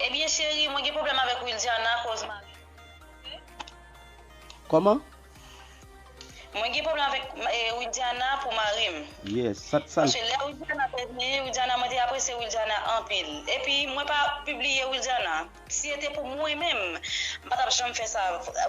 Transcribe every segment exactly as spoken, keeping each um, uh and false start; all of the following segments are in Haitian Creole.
Ebyen cheri, mwen gen pwoblèm avèk Wildiana akoz mari m. Kòman? Mwen gen pwoblèm avèk eh, Wildiana pou mari m. Yes, sa, sa. Paske lè Wildiana te vini, Wildiana, mwen te apresye Wildiana anpil. Epi mwen pa pibliye Wildiana. Si se te pou mwen menm, m pa t ap janm fè sa.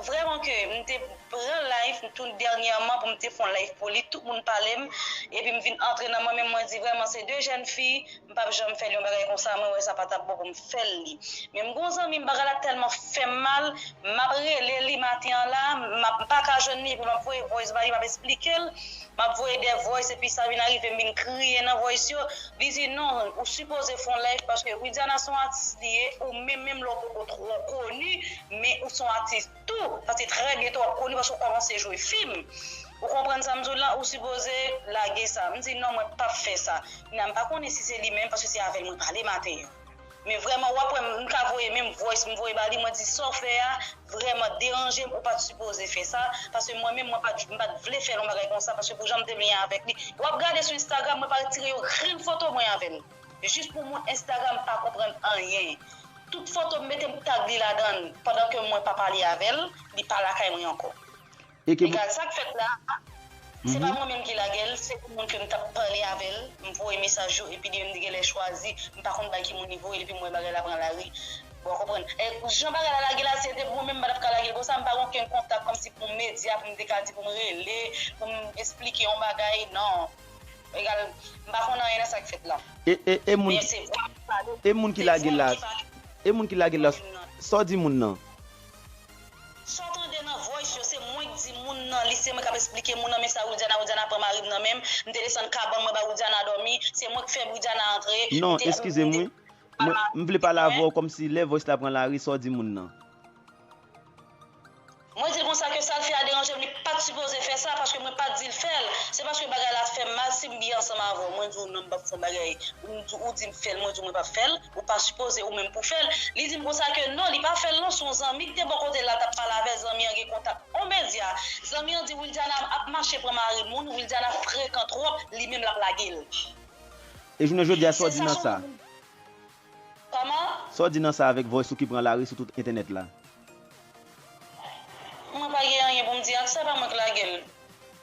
Vrèman ke m te pran live tout dènyèman pou m te fè yon live pou li, tout moun pale m, epi m vin antre nan mwen menm, mwen di vrèman se de jèn fi, m p ap janm fè l yon bagay konsa, mwen wè sa pa t ap bon pou m fè l li. Men m gon zanmi m, bagay la tèlman fè m mal, m ap rele li maten an la, m ap, m pa ka jwenn li, epi m ap voye voice ba li, m ap esplike l, m ap voye de voice, epi sa vin arive m vin kriye nan voice yo, li di non, ou sipoze fè yon live, paske Widiana se yon atis li ye, ou menm, menm lè w poko twò koni, men ou se yon atis tou, paske trè byento w ap koni paske w kòmanse jwe fim. Ou konprann sa m di w la, ou sipoze lage sa. M di non, mwen p ap fè sa. Kounya m pa konnen si se li menm, paske se avè l mwen pale maten an. Men vrèman, w ap wè m, m ka voye menm voice m voye ba li, mwen di sa w fè a vrèman deranje m, ou pa t sipoze fè sa, paske mwen menm, mwen pa t, m pa t vle fè l yon bagay konsa, paske pou jan m te byen avèk li. W ap gade sou Instagram, mwen pa retire yon grenn foto mwen avè l. Jis pou moun Instagram pa konprann anyen. Tout foto m mete m tag li ladan l pandan ke mwen pa pale avè l, li pa lakay mwen ankò. Egal sa k fèt la, se pa mwen menm ki lage l, se yon moun ke m t ap pale avè l, m voye mesaj yo epi li menm li genlè chwazi, m pa konn bay ki moun li voye l epi m wè bagay la pran lari. Bon, w konprann. E jan bagay la lage la, si se te pou mwen menm m pa t ap ka lage l konsa, m pa gen okenn kontak kòmsi pou medya pou m te ka di pou m rele, pou m esplike yon bagay, non. Egal, m pa konn anyen nan sa k fèt la. E, e, e moun, e moun ki lage l la, e moun ki lage l la, sa w di moun nan? Sa w tande nan voice yo, se mwen k di moun nan, li se mwen k ap esplike moun nan, men sa Widiana, Widiana pran mari m nan men m, m te desann kabann mwen ba Widiana dòmi, se mwen k fè Widiana antre. Non, eskize m wi. Mwen, m vle pale avè w kòmsi lè voice la pran lari, sa w di moun nan? Mwen di l konsa ke sa l fè a deranje m, li pa t sipoze fè sa, paske mwen pa t di l fè l. Se paske bagay la fè m mal, si m byen ansanm avè w, mwen di w non, m p ap fè yon bagay, ou di, ou di m fè l, mwen di w mwen p ap fè l, ou pa sipoze ou menm pou fè l. Li di m konsa ke non, li pa fè l non, se yon zanmi ki te bò kote l la, l t ap pale avè l, zanmi an gen kontak yon medya. Zanmi an di Wildiana ap mache pran mari moun, Wildiana frekan twòp, li menm l ap lage l. E jounen jodi a, sa w di nan sa? Kòman? Sa w di nan sa avèk voice ou ki pran lari sou tout entènèt la? Mwen pa gen anyen pou m di ak sa, pa mwen k lage l.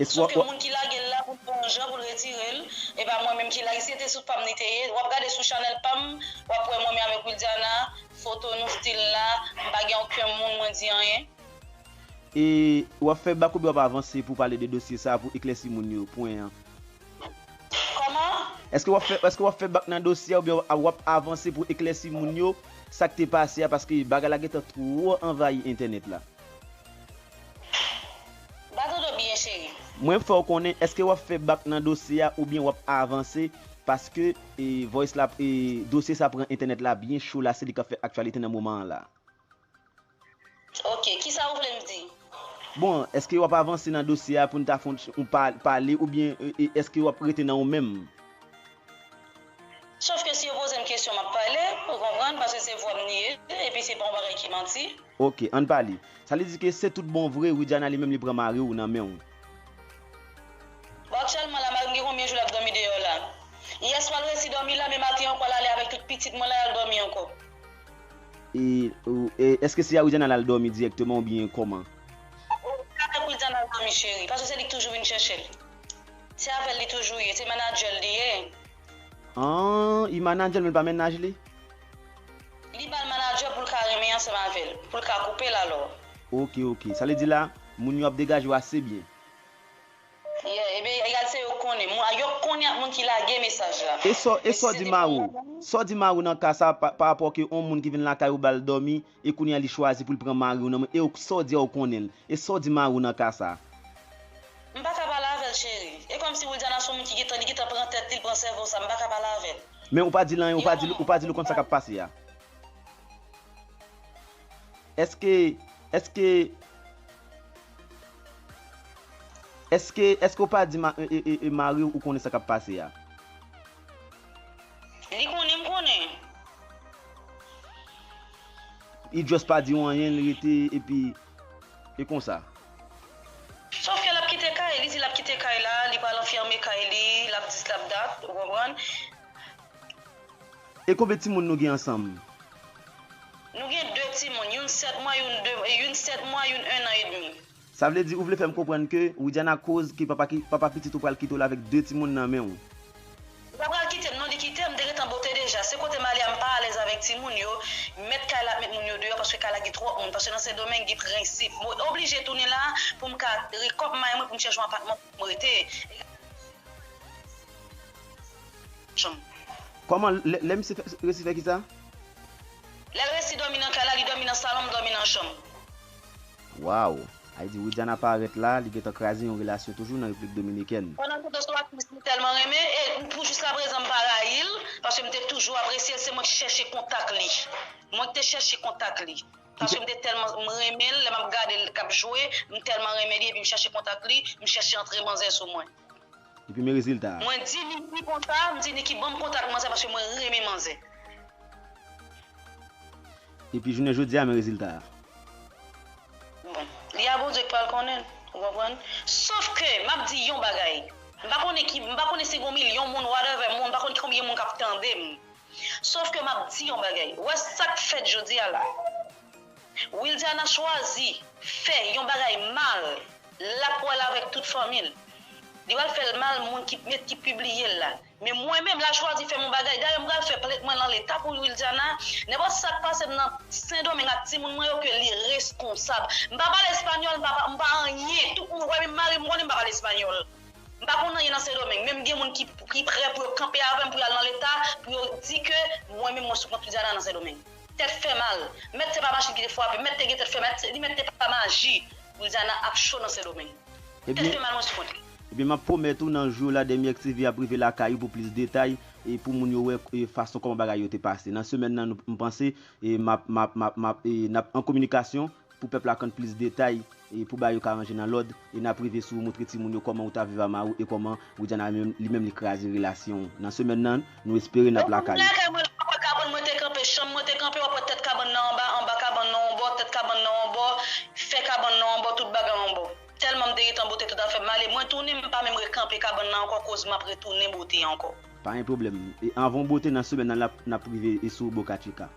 Sof ke moun ki lage l la, pou l fè yon jan pou l retire l, e pa mwen menm ki lage. Si se te sou pa m li te ye, w ap gade sou chanèl pa m, w ap wè mwen menm avèk Wildiana, foto nou, stil la, m pa gen okenn moun mwen di anyen. E w ap fè bak oubyen w ap avanse pou pale de dosye sa a pou eklèsi moun yo, pwen an? Kòman? Èske w ap fè, èske w ap fè bak nan dosye a oubyen w ap avanse pou eklèsi moun yo sa k te pase a, paske bagay la gentan twò anvayi entènèt la? M pa tande w byen, cheri. Mwen fè w konnen èske w ap fè bak nan dosye a oubyen w ap avanse, paske e, voice la, e, dosye sa pran entènèt la byen cho la, se li k ap fè aktyalite nan moman an la. Ok, kisa ou vle m di? Bon, èske w ap avanse nan dosye a pou n ta fè yon pa- pale oubyen e, e, èske w ap rete nan ou menm? Sof ke si yo poze m kesyon, m ap pale, ou konprann, paske se vwa m li ye, epi se pa yon bagay ki manti. Ok, ann pale. Sa vle di ke se tout bon vre, Widiana li menm li pran mari w nan men w? Bon, aktyèlman la, mari m gen konbyen jou l ap dòmi deyò la? Yè swa l resi dòmi la, men maten ankò l ale avèk tout pitit mwen la, y al dòmi ankò. E, e èske se a Widiana l al dòmi dirèkteman oubyen kòman? Avèk Widiana l dòmi, cheri, paske se li k toujou vin chèche l. Se avè l li toujou ye, se manadjè l li ye. An, li manadjè l men l pa mennaj li? Li ba l manadjè pou l ka renmen ansanm avè l, pou l ka koupe l alò. Ok, ok. Sa vle di la, moun yo ap degaje yo ase byen. Yeah, ebyen, egal se yo k konnen. Moun, yo k konnen ak moun ki lage mesaj la. E sa, e sa w di mari w? Sa w di mari w nan ka sa pa, pa rapò ke yon moun ki vin lakay ou ba l dòmi, e kounye a li chwazi pou l pran mari w nan men, e w, sa w di a ou konnen l? E sa w di mari w nan ka sa? M pa ka pale avè l, cheri. E kòmsi Wildiana se yon moun ki gentan, li gentan pran tèt li, l pran sèvo sa, m pa ka pale avè l. Men ou pa di l anyen, ou pa di l, ou pa di l ou konn sa k ap pase a. Èske, èske, èske, èske w pa di ma, e, e, e, e mari w ou konnen sa k ap pase a? Li konnen, m konnen. Li just pa di w anyen, li rete, epi, e konsa. Sof ke l ap kite kay, li di l ap kite kay la, li pral anfème kay li, l ap dis, l ap dat, ou konprann? E konbyen timoun nou gen ansanm? Nou gen de timoun, youn sèt mwa, youn de, youn sèt mwa, youn en an edmi. Sa vle di ou vle fè m konprann ke Widiana koz ke papa, ki, papa pitit ou pral kite w la avèk de timoun nan men w. Li pa pral kite m non, li kite m, m te gentan bote deja. Se kote m ale a, m pa alèz avèk timoun yo. Mèt kay la ap met moun yo deyò paske kay la gen twòp moun. Paske nan Sendomeng gen prensip. Mwen oblije tounen la pou m ka rekòp may mwen pou m chèche yon apatman pou m rete. Chanm. Kòman lè, lè misye fè, resi fè kisa? Lè l resi dòmi nan kay la, li dòmi nan salon, m dòmi nan chanm. Waw! Ay di Widiana parèt la, li gentan kraze yon relasyon toujou nan Repiblik Dominikèn. Pandan tout tan se yon aktris li tèlman renmen, e pou jiskaprezan m pa rayi l, paske m te toujou apresye l, se mwen ki chèche kontak li. Mwen ki te chèche kontak li. Paske m te tèlman, m renmen l, lè m ap gade l k ap jwe, m tèlman renmen li, epi m chèche kontak li, m chèche antre manzè sou mwen. Epi men rezilta a. Mwen di Niki konsa, m di Niki ban m kontak manzè paske mwen renmen manzè. Epi jounen jodi a, men rezilta a. Bon, li a Bondye k pral konnen, ou konprann? Sof ke, m ap di yon bagay. M pa konnen ki, m pa konnen si gon milyon moun, whatever moun, m pa konn konbyen moun k ap tande m. Sof ke m ap di yon bagay. Ou wè sa k fèt jodi a la? Wildiana chwazi fè yon bagay mal, l ap wè l avèk tout fanmi l. Li pral fè l mal, moun ki met, ki pibliye l la. Men mwen menm, l a chwazi fè m yon bagay. Dayè, m pral fè plent mwen nan leta pou Wildiana. Nenpòt sa k pase m nan Sendomeng ak timoun mwen yo, ke li reskonsab. M pa pale espanyòl, m pa, m pa anyen. Tout moun wè, menm mari m konnen m pa pale espanyòl. M pa konn anyen nan Sendomeng, men m gen moun ki, ki prè pou yo kanpe avè m, pou y al nan leta, pou yo di ke mwen menm mwen sou kont Widiana nan Sendomeng. Tèt fè mal. Mèt se pa machin ki te frape, mèt te gen tèt fè mal, li mèt te pa maji. Widiana ap cho nan Sendomeng. Tèt fè mal mwen sou kont li. Ebyen, m ap pwomèt ou nan jou yo la, Dèmyèk T V ap rive lakay ou pou plis detay e pou moun yo wè e fason kòman bagay yo te pase. Nan semèn nan, nou, m panse e m ap, m ap, m ap, m ap, e n ap an kominikasyon pou pèp la konn plis detay e pou bagay yo ka ranje nan lòd e n ap rive sou ou, montre timoun yo kòman ou t ap viv a mari w e kòman Widiana li menm, li menm li kraze relasyon w. Nan semèn nan, nou espere n ap lakay ou. Lakay mwen la, anba kabann mwen te kanpe, chanm mwen te kanpe, w ap wè tèt kabann nan anba, anba kabann nan yon bò, tèt kabann nan yon bò, fè kabann nan yon bò, tout bagay yon bò. Tèlman m te gentan bote tout afè m ale, mwen tounen, m pa menm rekanpe kabann nan ankò, koz m ap retounen bote ankò. Pa gen pwoblèm. E anvan w bote nan semèn nan, n ap, n ap rive e sou Boca Chica.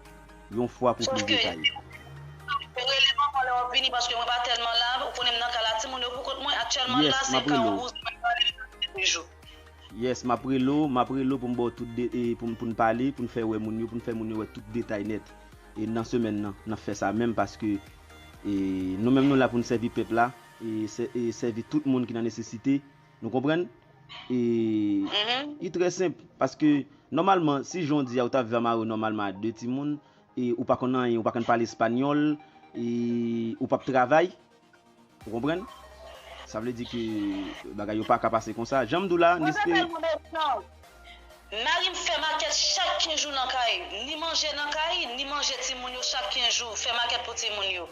Yon fwa pou plis detay. Sof ke, rele m ankò lè w ap vini, paske mwen pa tèlman la, ou konnen m nan kay la, timoun yo pou kont mwen, aktyèlman la, se ka yon bouz mwen pale de jou. Yes, m ap rele w, m ap rele w pou m ba w tout de, e pou m, pou n pale, pou n fè wè moun yo, pou n fè moun yo wè tout detay nèt. E nan semèn nan, n ap fè sa menm, paske e nou menm nou la pou n sèvi pèp la, e sè-, e sèvi tout moun ki nan nesesite. Nou konprann? E li trè senp, paske nòmalman, si jan w di a, ou ta viv a mari w nòmalman a de timoun, e ou pa konn anyen, ou pa konn pale espanyòl, e ou p ap travay, ou konprann? Sa vle di ke bagay yo pa ka pase konsa. Jan m di w la, n espere. Mari m fè makèt chak kenz jou nan kay, ni manje nan kay, ni manje timoun yo chak kenz jou, fè makèt pou timoun yo.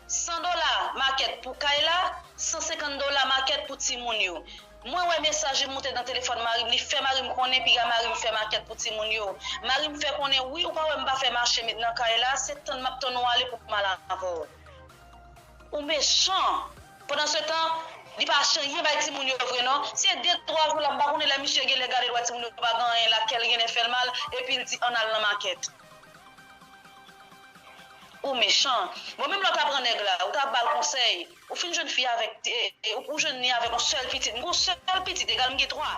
San dola makèt pou kay la, san senkant dola makèt pou timoun yo. Mwen wè mesaj li moute nan telefòn mari m, li fè mari m konnen piga mari m fè makèt pou timoun yo. Mari m fè konnen, wi, ou pa wè m pa fè mache met nan kay la, se tann m ap tann ou ale pou m al avè w. Ou mechan! Pandansetan, li pa achte anyen bay timoun yo vre non. Se de twa jou la, m pa konnen lè misye genlè gade l wè timoun yo pa gen anyen la, kè l genlè fè l mal, epi l di, ann al nan makèt. Ou mechan. Bon, menm lè w ta pran nèg la, ou ta ba l konsèy. Ou fin jwenn fi avèk, e, e, ou, ou jwenn li avèk yon sèl pitit. M gen yon sèl pitit, egal m gen twa.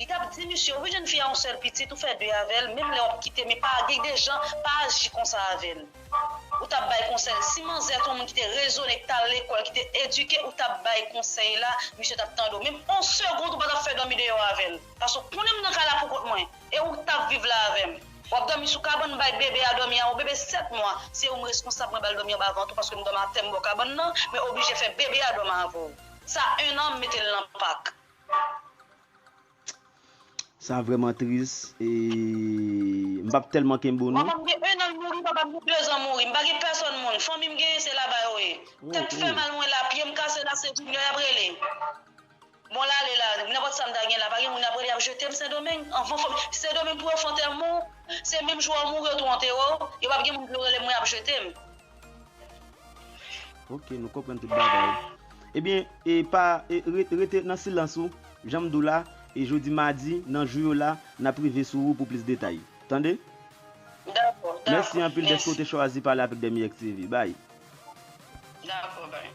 Li t ap di misye, ou fin jwenn fi a yon sèl pitit, ou fè de avè l, menm lè w ap kite, men pa gen de jan, pa aji konsa avè l. Ou t ap bay konsèy. Si manzè te yon moun ki te rezone, ki t al lekòl, ki te edike, ou t ap bay konsèy la, misye t ap tande w. Menm yon segond, ou pa t ap fè dòmi deyò avè l. Paske w konnen m nan kay la pou kont mwen. E ou t ap viv la avè m. W ap dòmi sou kabann, bay bebe a dòmi avè w. Bebe sèt mwa, se ou m reskonsab, mwen ba l dòmi anba vant ou, paske m dòmi atè m bò kabann nan, mwen oblije fè bebe a dòmi avè w. Sa en an, m mete l nan pak. Sa vrèman tris. E m p ap tèlman kenbe w non. Manman m gen en an l mouri, papa m gen de zan mouri. M pa gen pèsòn moun. Fanmi m genyen, se laba yo ye. Tèt fè mal mwen la, pye m kase la, se Junior y ap rele. Bon, l ale la, nenpòt sa m ta gen la, pa gen moun y ap rele, y ap jete m Sendomeng. Anvan fanmi, Sendomeng pou yo fè antèman w, se menm jou a w mouri, yo tou antere w, yo p ap gen moun pou yo rele m, mwen y ap jete m. Ok, nou konprann tout bagay. Ebyen, e pa, e re-, rete nan silans ou, jan m di w la, e jodi madi, nan jou yo la, n ap rive sou ou pou plis detay. Tande? Dakò. Mèsi anpil dèske w te chwazi pale avèk Dèmi X T V. Bay. Dakò, bay.